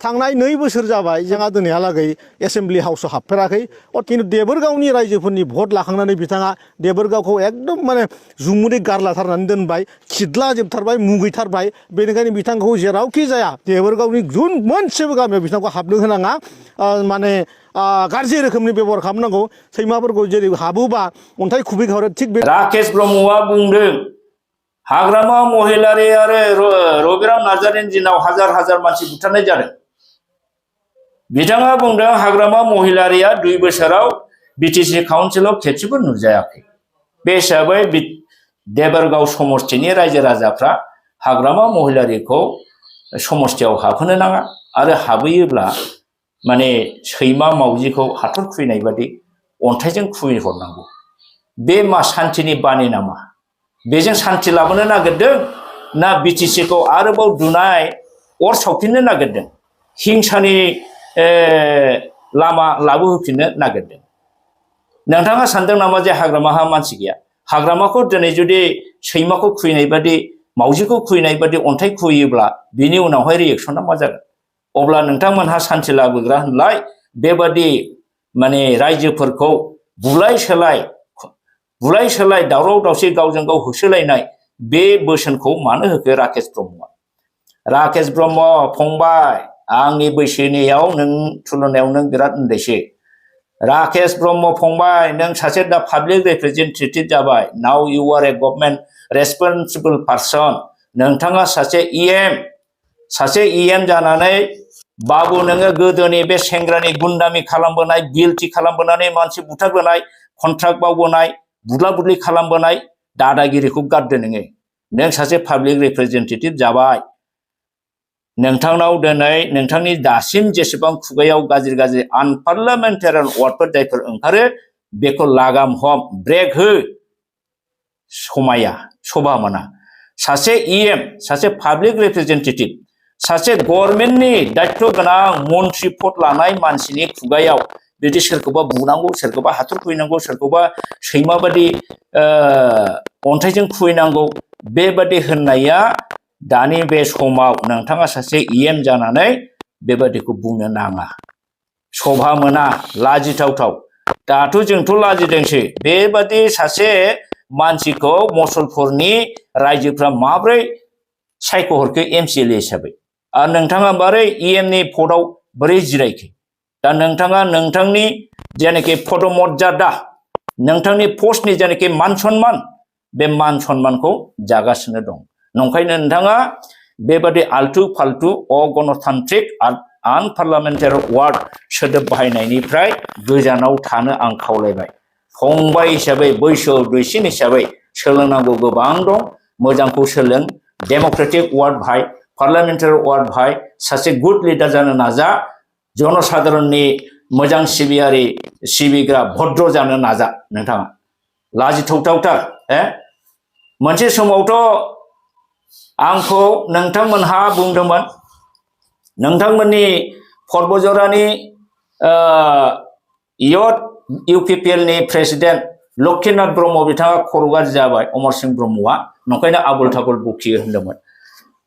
थांनाय 2 बोसोर जाबाय जोंहा दिनैहालागै एसेम्बलि हाउसआव हाबफेराखै किन्तु देबोरगावनि रायजोफोरनि भट लाखांनानै बिथाङा देबोरगावखौ एकदम माने जुमुदै गारलाथारनानै दोनबाय खिदलाजोबथारबाय मुगैथारबाय बेनिखायनो बिथांखौ जेरावखि जाया देबोरगावनि मोनसेबो गामियाव बिथांखौ हाबनो होनाङा माने गाज्रि रोखोमनि बेबहार खालामनांगौ सैमाफोरखौ जेरै हाबोबा अन्थाइ खुबैहरो थिग बे राकेश ब्रह्मआ बुंदों हाग्रामा महिलारि आरो रबिराम नार्जारिनि दिनाव हाजार हाजार मानसि बुथारनाय जादों बिथाङा बुंदों हाग्रामा महिलारिया 2 बोसोराव बिटिसि काउन्सिलाव खेबसेबो नुजायाखै बे हिसाबै देबोरगाव समष्टिनि रायजो राजाफ्रा हाग्रामा महिलारिखौ समष्टियाव हाबहोनो नाङा आरो हाबहैयोब्ला माने सैमा मावजिखौ हाथर खुबैनाय बादि अन्थाइजों खुबैहरनांगौ बे मा सान्थिनि बानि नामा बेजों सान्थि लाबोनो नागिरदों ना बिटिसिखौ आरोबाव दुनाय अर सावफिननो नागिरदों हिंसानि लामा लाबोहोफिननो नागिरदों नोंथाङा सानदों नामा जे हाग्रामाहा मानसि गैया हाग्रामाखौ दिनै जुदि सैमाखौ खुबैनाय बादि मावजिखौ खुबैनाय बादि अन्थाइ खुबैयोब्ला बिनि उनावहाय रिएक्सना मा जागोन अब्ला नोंथांमोनहा सान्थि लाबोग्रा होनलाय बेबादि माने रायजोफोरखौ बुलाय सोलाय दावराव दावसि गावजों गाव होसोलायनाय बे बोसोनखौ मानो होखो राकेश ब्रह्मआ राकेश ब्रह्म फंबाय आंनि बैसोनियाव नों तुलनायाव नों बिराद उन्दैसो राकेश ब्रह्म फंबाय नों सासे दा पाब्लिक रिप्रेजेन्टेटिभ जाबाय now U R A government रेसपन्सिबल person नोंथाङा सासे इएम जानानै बाबु नोङो गोदोनि बे सेंग्रानि गुन्दामी खालामबोनाय गिल्टी खालामबोनानै मानसि बुथारबोनाय कन्ट्राक्ट मावबोनाय बुदला बुदलि खालामबोनाय दादागिरिखौ गारदो नों सासे पाब्लिक रिप्रेजेन्टेटिभ जाबाय नोंथांनाव दिनै नोंथांनि दासिम जेसेबां खुगायाव गाज्रि आनपार्लियामेन्टारियान वार्डफोर जायफोर ओंखारो बेखौ लागाम हम ब्रेक हो शोभा मोना सासे इएम सासे पाब्लिक रिप्रेजेन्टेटिभ सासे गभर्नमेन्टनि दायित्व गोनां मन्त्रि पद लानाय मानसिनि खुगायाव बिदि सोरखौबा बुनांगौ सोरखौबा हाथर खुबैनांगौ सोरखौबा सैमा बादि अन्थाइजों खुबैनांगौ बेबादि होननाया दानि बे समाव नोंथाङा सासे इएम जानानै बेबादिखौ बुंनो नाङा शोभा मोना लाजिथावथाव दाथ' जोंथ' लाजिदोंसो बेबादि सासे मानसिखौ मुसलपुरनि रायजोफ्रा माब्रै सायख'हरखो एमसिएलए हिसाबै आरो नोंथाङा मारै इएमनि पदआव बोरै जिरायखो दा नोंथाङा नोंथांनि जेनाखि पदमर्यादा नोंथांनि पस्टनि जेनाखि मान सन्मान बे मान सन्मानखौ जागासिनो दं नंखायनो नोंथाङा बेबादि आल्टु फाल्टु अगणतान्त्रिक आनपार्लियामेन्टारि वार्ड सोदोब बाहायनायनिफ्राय गोजानाव थानो आं खावलायबाय फंबाय हिसाबै बैसोआव दुइसिन हिसाबै सोलोंनांगौ गोबां दं मोजांखौ सोलों डेम'क्रेटिक वार्ड बाहाय पार्लियामेन्टारि वार्ड बाहाय सासे गुड लिडार जानो नाजा जनसाधारननि मोजां सिबिग्रा भद्र जानो नाजा नोंथाङा लाजिथावथावथार मोनसे समावथ' आंखौ नोंथांमोनहा बुंदोंमोन नोंथांमोननि पर्बजरानि इउपिपिएलनि प्रेसिडेन्ट लक्ष्मीनाथ ब्रह्म बिथाङा खर' गाज्रि जाबाय अमर सिंह ब्रह्मआ नंखायनो आबुल थाबुल बखियो होनदोंमोन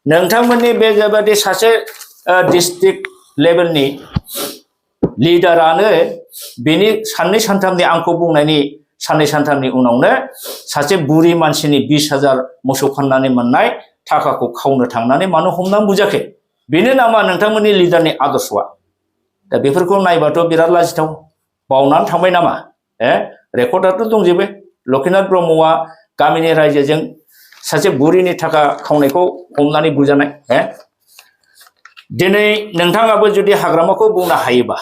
नोंथांमोननि बे बेबादि सासे डिस्ट्रिक्ट लेभेलनि लिडारानो बेनि साननै सानथामनि आंखौ बुंनायनि साननै सानथामनि उनावनो सासे बुरि मानसिनि 20,000 मोसौ फाननानै मोननाय थाखाखौ खावनो थांनानै मानो हमनानै बुजाखै बेनो नामा नोंथांमोननि लिडारनि आदर्शआ दा बेफोरखौ नायबाथ' बिराद लाजिथाव बावनानै थांबाय नामा रेकर्डआथ' दंजोबो लक्ष्मीनाथ ब्रह्मआ गामिनि रायजोजों सासे बुरिनि थाखा खावनायखौ हमनानै बुजानाय दिनै नोंथाङाबो जुदि हाग्रामाखौ बुंनो हायोबा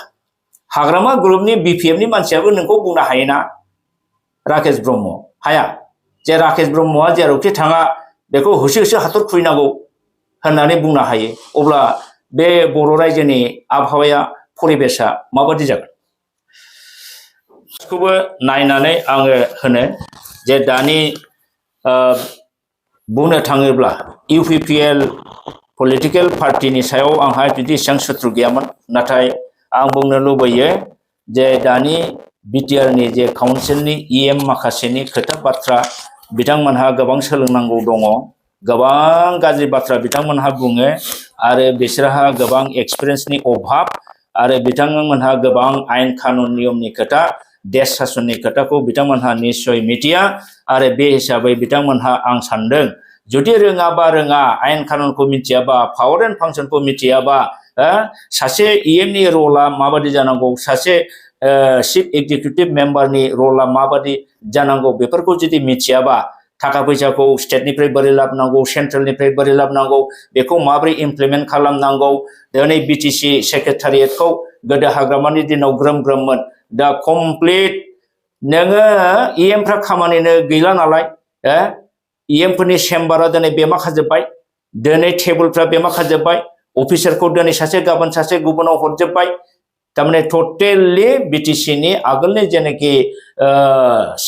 हाग्रामा ग्रुपनि बिपिएफनि मानसियाबो नोंखौ बुंनो हायोना राकेश ब्रह्म हाया जे राकेश ब्रह्मआ जेरावखि थाङा बेखौ होसो होसो हाथर खुबैनांगौ होननानै बुंनो हायो अब्ला बे बर' रायजोनि आबहावाया परिबेशआ माबादि जागोन बेखौबो नायनानै आङो होनो जे दानि बुंनो थाङोब्ला इउपिपिएल पलिटिकेल पार्टिनि सायाव आंहा बिदि एसेबां सुथ्रु गैयामोन नाथाय आं बुंनो लुबैयो जे दानि बिटिआरनि जे काउन्सिलनि इएम माखासेनि खोथा बाथ्रा बिथांमोनहा गोबां सोलोंनांगौ दङ गोबां गाज्रि बाथ्रा बिथांमोनहा बुङो आरो बिसोरहा गोबां एक्सपिरियेन्सनि अभाब आरो बिथांमोनहा गोबां आयेन कानुन नियमनि खोथा देश सासननि खोथाखौ बिथांमोनहा निश्चय मिथिया आरो बे हिसाबै बिथांमोनहा आं सानदों जुदि रोङाबा रोङा आयेन कानुनखौ मिथियाबा पावार एन्ड फांसनखौ मिथियाबा सासे इएमनि रला माबादि जानांगौ सासे चिफ एक्जिकिउटिभ मेम्बारनि रला माबादि जानांगौ बेफोरखौ जुदि मिथियाबा थाखा फैसाखौ स्टेटनिफ्राय बोरै लाबोनांगौ सेन्ट्रेलनिफ्राय बोरै लाबोनांगौ बेखौ माबोरै इमप्लिमेन्ट खालामनांगौ दिनै बिटिसि सेक्रेटारियेटखौ गोदो हाग्रामानि दिनाव ग्रोम ग्रोममोन दा कमप्लिट नोङो इएमफ्रा खामानिनो गैला नालाय इएमफोरनि चेम्बारा दिनै बेमा खाजोब्बाय दिनै टेबोलफ्रा बेमा खाजोब्बाय अफिसारखौ दिनै सासे गाबोन सासे गुबुनाव हरजोब्बाय थारमाने टटेलि बिटिसिनि आगोलनि जेनाखि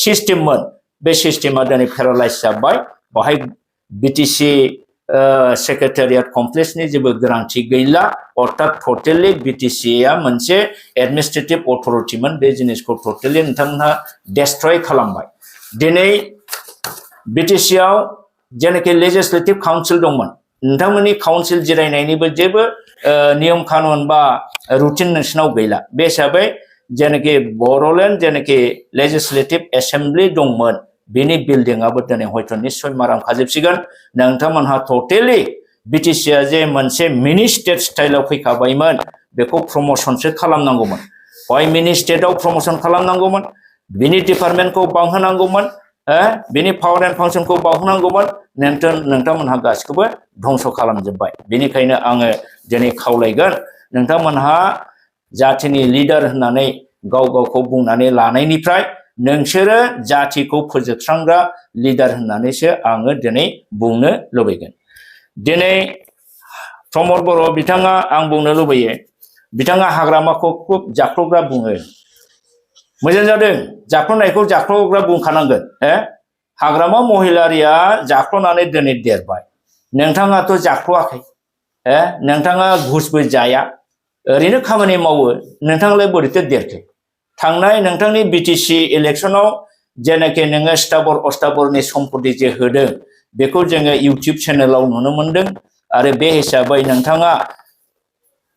सिस्टेममोन बे सिस्टेमा दिनै पेरालाइज जाबाय बाहाय बिटिसि सेक्रेटारियेट कमप्लेक्सनि जेबो गोनांथि गैला अर्थात टटेलि बिटिसिआ मोनसे एडमिनिस्ट्रेटिभ अथरिटिमोन बे जिनिसखौ टटेलि नोंथांमोनहा डेस्ट्रय खालामबाय दिनै बिटिसिआव जेनाखि लेजिस्लेटिभ काउन्सिल दंमोन नोंथांमोननि काउन्सिल जिरायनायनिबो जेबो नियम कानुन बा रुटिन नोंसिनाव गैला बे हिसाबै जेनाखि बर'लेण्ड जेनाखि लेजिस्लेटिभ एसेम्बलि दंमोन बेनि बिल्डिंआबो दिनै हयथ' निश्चय माराम खाजोबसिगोन नोंथांमोनहा टटेलि बिटिसिआ जे मोनसे मिनि स्टेट स्टाइलाव फैखाबायमोन बेखौ प्रमोसनसो खालामनांगौमोन हय मिनि स्टेटआव प्रमोसन खालामनांगौमोन बिनि डिपार्टमेन्टखौ बांहोनांगौमोन बिनि पावार एन्ड फांसनखौ बांहोनांगौमोन नोंथांमोनहा गासिखौबो धंस खालामजोब्बाय बेनिखायनो आङो दिनै खावलायगोन नोंथांमोनहा जाथिनि लिडार होननानै गाव गावखौ बुंनानै लानायनिफ्राय नोंसोरो जातिखौ फोजोबस्रांग्रा लिडार होननानैसो आङो दिनै बुंनो लुबैगोन दिनै प्रमद बर' बिथाङा आं बुंनो लुबैयो बिथाङा हाग्रामाखौ खुब जाख्ल'ग्रा बुङो मोजां जादों जाख्ल'नायखौ जाख्ल'ग्रा बुंखानांगोन हाग्रामा महिलारिया जाख्ल'नानै दिनै देरबाय नोंथाङाथ' जाख्ल'आखै नोंथाङा घुसबो जाया ओरैनो खामानि मावो नोंथाङालाय बोरैथो देरखो थांनाय नोंथांनि बिटिसि इलेक्सनाव जेनाखि नोङो स्थाबर अस्थाबरनि सम्पति जे होदों बेखौ जोङो इउटिउब चेनेलाव नुनो मोनदों आरो बे हिसाबै नोंथाङा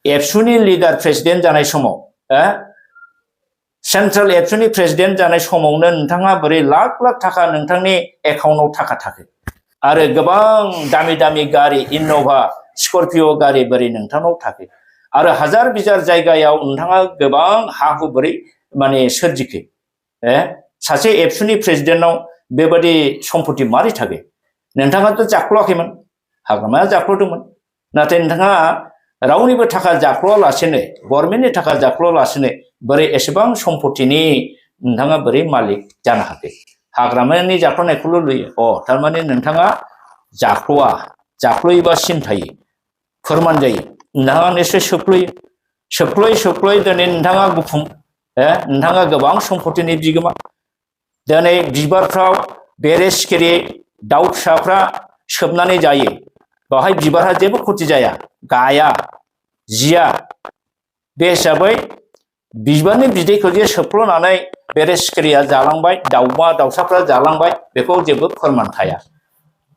एबसुनि लिडार प्रेसिडेन्ट जानाय समाव सेन्ट्रेल एबसुनि प्रेसिडेन्ट जानाय समावनो नोंथाङा बोरै लाख लाख थाखा नोंथांनि एकाउन्टआव थाखा थाखो आरो गोबां दामि दामि गारि इन'भा स्करपिय' गारि बोरै नोंथांनाव थाखो आरो हाजार बिजार जायगायाव नोंथाङा गोबां हा हु बोरै माने सोरजिखो सासे एबसुनि प्रेसिडेन्टनाव बेबादि सम्पति मारै थाखो नोंथाङाथ' जाख्ल'आखैमोन हाग्रामाया जाख्ल'दोंमोन नाथाय नोंथाङा रावनिबो थाखा जाख्ल'आलासेनो गभर्नमेन्टनि थाखा जाख्ल'आलासेनो बोरै एसेबां सम्पतिनि नोंथाङा बोरै मालिक जानो हाखो हाग्रामानि जाख्ल'नायखौल' लुयो थारमाने नोंथाङा जाख्ल'योबा सिन थायो फोरमान जायो नोंथाङा निश्चय सोख्ल'यै दिनै नोंथाङा गुफुं नोंथाङा गोबां सम्पतिनि बिगोमा दिनै बिबारफ्राव बेरे सिखिरि दाउ फिसाफ्रा सोबनानै जायो बेवहाय बिबारहा जेबो खथि जाया गाया जिया बे हिसाबै बिबारनि बिदैखौ जे सोबख्ल'नानै बेरे सिखिरिया जालांबाय दाउमा दाउसाफ्रा जालांबाय बेखौ जेबो फोरमान थाया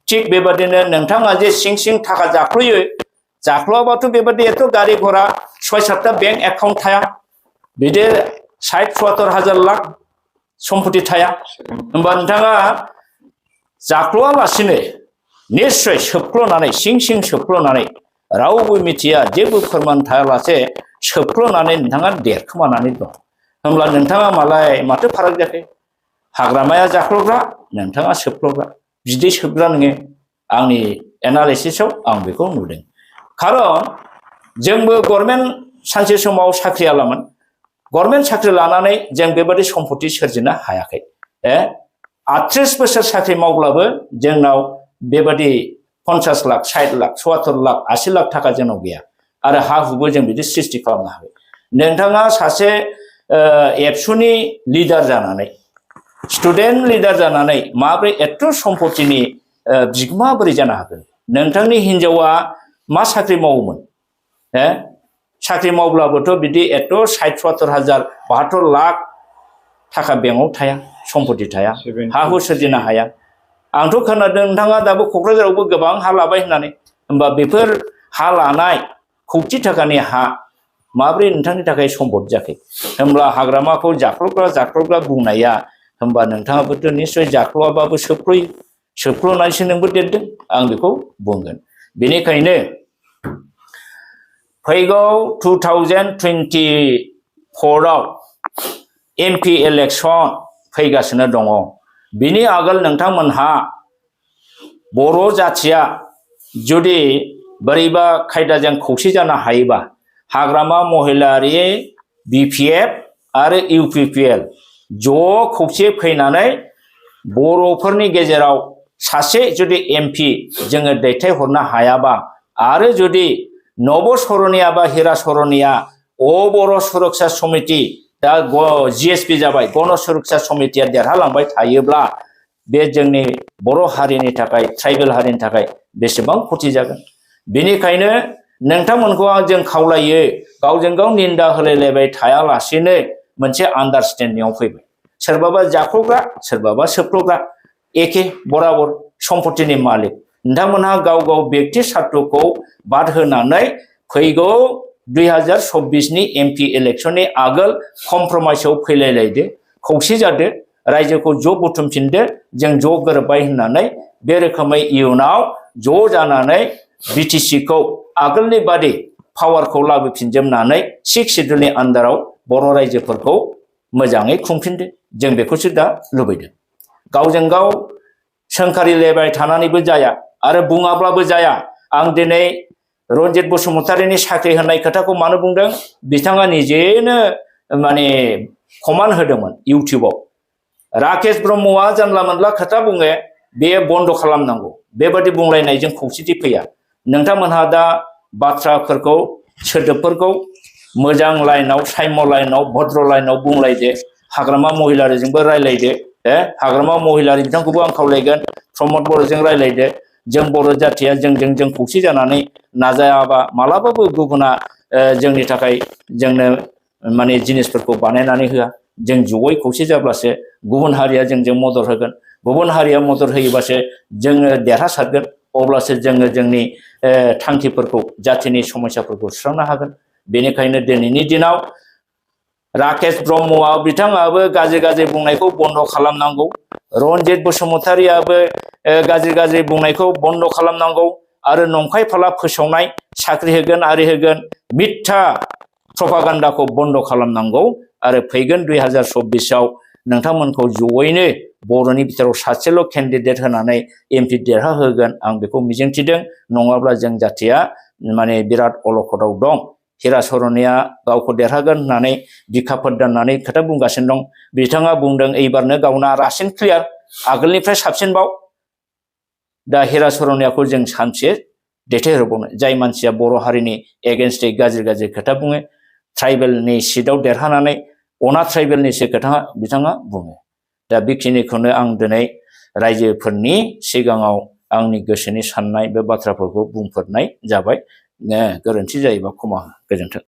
थिग बेबादिनो नोंथाङा जे सिं सिं थाखा जाख्ल'आबाथ' बेबादि एथ' गारि घरा 6-7टा बेंक एकाउन्ट थाया बिदि 60-70 लाख सम्पति थाया होमबा नोंथाङा जाख्ल'आलासिनो निश्चय सोबख्ल'नानै सिं सिं सोबख्ल'नानै रावबो मिथिया जेबो फोरमान थायालासे सोबख्ल'नानै नोंथाङा देरखोमानानै दं होमब्ला नोंथाङा माथो फाराग जाखो हाग्रामाया जाख्ल'ग्रा नोंथाङा सोबख्ल'ग्रा बिदै सोबग्रा नोङो आंनि एनालाइसिसआव आं बेखौ नुदों खारन जोंबो गभर्नमेन्ट सानसे समाव साख्रिआवलामोन गभर्नमेन्ट साख्रि लानानै जों बेबादि सम्पति सोरजिनो हायाखै 38 बोसोर साख्रि मावब्लाबो जोंनाव बेबादि 50 लाख 60 लाख 70 लाख 80 लाख थाखा जोंनाव गैया आरो हा हुबो जों बिदि सृष्टि खालामनो हाबाय नोंथाङा सासे एबसुनि लिडार जानानै स्टुडेन्ट लिडार जानानै माब्रै एथ' सम्पतिनि बिगोमा बोरै जानो हागोन नोंथांनि हिन्जावा मा साख्रि मावोमोन साख्रि मावब्लाबोथ' बिदि एथ' 60-70 हाजार 72 लाख थाखा बेंकआव थाया सम्पति थाया हा हु सोरजिनो हाया आंथ' खोनादों नोंथाङा दाबो क'क्राझारावबो गोबां हा लाबाय होननानै होमबा बेफोर हा लानाय कौटि थाखानि हा माब्रै नोंथांनि थाखाय सम्पद जाखो होमब्ला हाग्रामाखौ जाख्ल'ग्रा बुंनाया होमबा नोंथाङाबोथ' निस्सय जाख्ल'आबाबो सोबख्ल'नानैसो नोंबो देरदों आं बेखौ बुंगोन। बेनिखायनो फैगौ 2024 आव MP इलेक्सन फैगासिनो दङ। बिनि आगोल नोंथांमोनहा बर' जाथिया जुदि बोरैबा खायदाजों खौसे जानो हायोबा हाग्रामा महिलारि BPF आरो UPPL ज' खौसे फैनानै बर'फोरनि गेजेराव सासे जुदि MP जोङो दैथायहरनो हायाबा आरो जुदि नब सरनिया बा हिरा सरनिया बर' सुरक्षा समिति दा GSP जाबाय गण सुरक्षा समितिया देरहालांबाय थायोब्ला बे जोंनि बर' हारिनि थाखाय ट्राइबेल हारिनि थाखाय बेसेबां खथि जागोन। बेनिखायनो नोंथांमोनखौ जों खावलायो गावजों गाव निन्दा होलायलायबाय थायालासेनो मोनसे आन्डारस्टेन्डिंआव फैबाय। सोरबाबा जाख्ल'ग्रा सोरबाबा सोबख्ल'ग्रा एखे बराबर सम्पतिनि मालिक नोंथांमोनहा गाव गाव व्यक्ति सार्थखौ बाद होनानै फैगौ 2024 नि MP इलेक्सननि आगोल कमप्रमाइसआव फैलायलायदो खौसे जादो रायजोखौ ज' बुथुमफिनदो जों ज' गोरोबबाय होननानै बे रोखोमै इयुनाव ज' जानानै BTC खौ आगोलनि बादि पावारखौ लाबोफिनजोबनानै 6 सिड्युलनि आन्दाराव बर' रायजोफोरखौ मोजाङै खुंफिनदो जों बेखौसो दा लुबैदों। गावजों गाव सोंखारिलायबाय थानानैबो जाया आरो बुङाब्लाबो जाया। आं दिनै रन्जित बसुमतारीनि साख्रि होनाय खोथाखौ मानो बुंदों बिथाङा निजेनो माने कमान्ड होदोंमोन इउटिउबाव राकेश ब्रह्मआ जानला मोनला खोथा बुङो बे बन्द खालामनांगौ बेबादि बुंलायनायजों खौसेथि फैया। नोंथांमोनहा दा बाथ्राफोरखौ सोदोबफोरखौ मोजां लाइनाव सायम लाइनाव भद्र लाइनाव बुंलायदो हाग्रामा महिलारिजोंबो रायलायदो हाग्रामा महिलारि बिथांखौबो आं खावलायगोन प्रमद बर'जों रायलायदो जों बर' जाथिया जों खौसे जानानै नाजायाबा मालाबाबो गुबुना जोंनि थाखाय जोंनो माने जिनिसफोरखौ बानायनानै होआ। जों जयै खौसे जाब्लासो गुबुन हारिया जोंजों मदद होगोन गुबुन हारिया मदद होयोबासो जोङो देरहासारगोन अब्लासो जोङो जोंनि थांखिफोरखौ जाथिनि समस्याफोरखौ सुस्रांनो हागोन। बेनिखायनो दिनैनि दिनाव राकेश ब्रह्मआ बिथाङाबो गाज्रि बुंनायखौ बन्द खालामनांगौ रन्जित बसुमतारीयाबो गाज्रि बुंनायखौ बन्द खालामनांगौ आरो नंखाय फाला फोसावनाय साख्रि होगोन आरि होगोन मिथ्या प्रपागान्डाखौ बन्द खालामनांगौ आरो फैगोन 2024 आव नोंथांमोनखौ जयैनो बर'नि बिथोराव सासेल' केन्डिडेट होनानै MP देरहाहोगोन आं बेखौ मिजिंथिदों। नङाब्ला जों जाथिया माने बिराद अलखदाव दं। हिरा सरनिया गावखौ देरहागोन होननानै बिखाफोर दाननानै खोथा बुंगासिनो दं। बिथाङा बुंदों एबारनो गावना रासिन क्लियार आगोलनिफ्राय साबसिनबाव। दा हिरा सरनियाखौ जों सानसे दैथायहरबावनो जाय मानसिया बर' हारिनि एगेन्स्टै गाज्रि खोथा बुङो ट्राइबेलनि सिटआव देरहानानै अना ट्राइबेलनिसो खोथा बिथाङा बुङो। दा बेखिनिखौनो आं दिनै रायजोफोरनि सिगाङाव आंनि गोसोनि साननाय बे बाथ्राफोरखौ बुंफोरनाय जाबाय। गोरोन्थि जायोबा क्षमा हो। गोजोन्थों।